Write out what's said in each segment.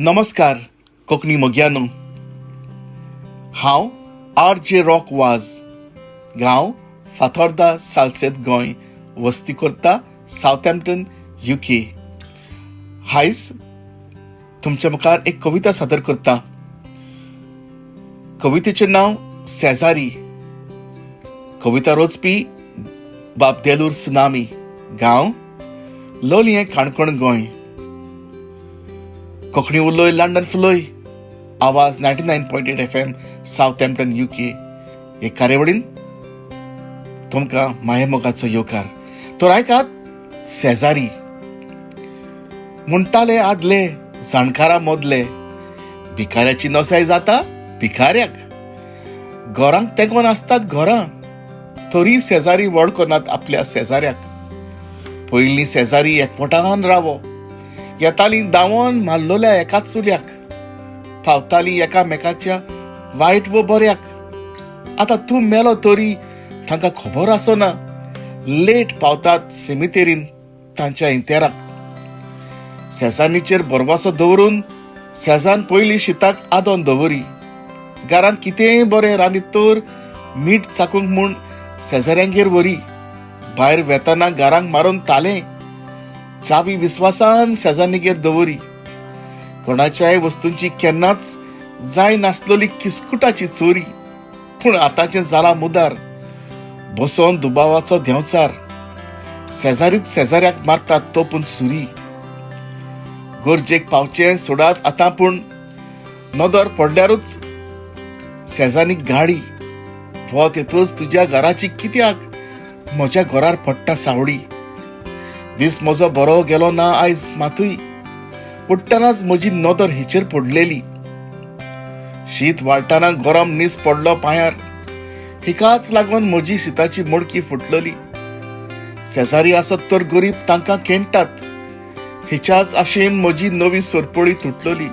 नमस्कार कोंकणी मोग्यानो, हांव R J rock वाज, गांव फातोर्दा, सालसेत, गोंय, वस्ती करता सावथॅम्पटन, you के. हायज तुमच्या मुखार एक कविता सादर करता. कवितेचें नांव शेजारी. कविता रोजपी बाब देलूर सुनामी, गांव लोलयें, काणकोण, गोंय. कोंकणी उलोय, लंडन फुलोय. आवाज 99.8 FM, Southampton, UK. हे कार्यावळीन तुमकां मायेमोगाचो येवकार. तर आयकात शेजारी. म्हणटाले आदले जाणकारा मदले, भिकाऱ्याची नसाय जाता भिकाऱ्याक. घरांक तेंकोन आसतात घरां, तरी शेजारी वळखनात आपल्या शेजाऱ्याक. पयलीं शेजारी एकवटान रावो येतालीं, धांवोन मारलोल्या एकाच चुल्याक पावतालीं एकामेकाच्या वायट वो बऱ्याक. आतां तूं मेलो तरी तांकां खबर आसना, लेट पावतात सेमितेरीन तांच्या इंतेराक. शेजान्नीचेर भरवासो दवरून शेजान पयलीं शिताक आदोन दवरी. घरांत कितेंय बरें रांदीत तर मीठ चाकूंक म्हूण शेजाऱ्यांगेर व्हरी. भायर वेताना घरांक मारून तालें, चावी विस्वासान शेजान्नीगेर दवरी. कोणाच्याय वस्तूंची केन्नाच जाय नासलेली किस्कुटाची चोरी. पूण आतांचें जालां मुदार, बसोन दुबावाचो देंवचार. शेजारीच शेजाऱ्याक मारतात तोपून सुरी. गरजेक पावचें सोडात आतां, पूण नदर पडल्यारूच शेजान्नीक गाडी. वत येतच तुज्या घराची कित्याक म्हज्या घरार पडटा सावळी. दीस म्हजो बरो गेलो ना आयज मातूय, उठ्ठनाच म्हजी नदर हिचेर पडलेली. शीत वाळटाना गरम नीस पडलो पांयार, हिकाच लागून म्हजी शिताची मडकी फुटलली. शेजारी आसत तर गरीब तांकां केणटात, हिच्याच आशेन म्हजी नवी सरपळी तुटलली.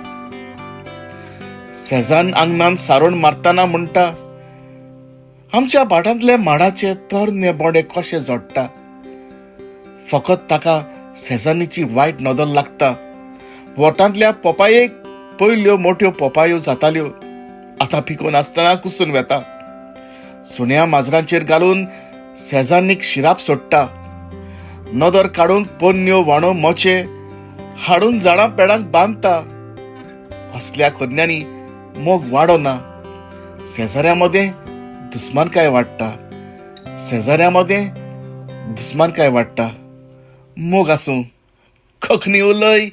शेजान आंगणान सारोण मारतना म्हणटा, आमच्या भाटांतले माडाचे तरणे बोंडे कशे जोडटा. फकत ताका शेजान्नीची वायट नदर लागता. वोटांतल्या पोपायेक पयल्यो मोट्यो पोपायो जाताल्यो, आतां पिकोवन आसतना कुसून वेता. सुण्या माजरांचेर घालून शेजान्नीक शिराप सोडटा. नदर काडूंक पोन्न्यो व्हाणो मोचे हाडून झाडां पेडांक बांदता. असल्या करण्यांनी मोग वाडना, शेजाऱ्या मदें दुस्मानकाय वाडटा. शेजाऱ्या मदें दुस्मानकाय वाडटा. मोग आसूं. कोंकणी उलय,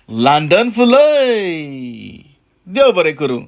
लंडन फुलय. देव बरें करूं.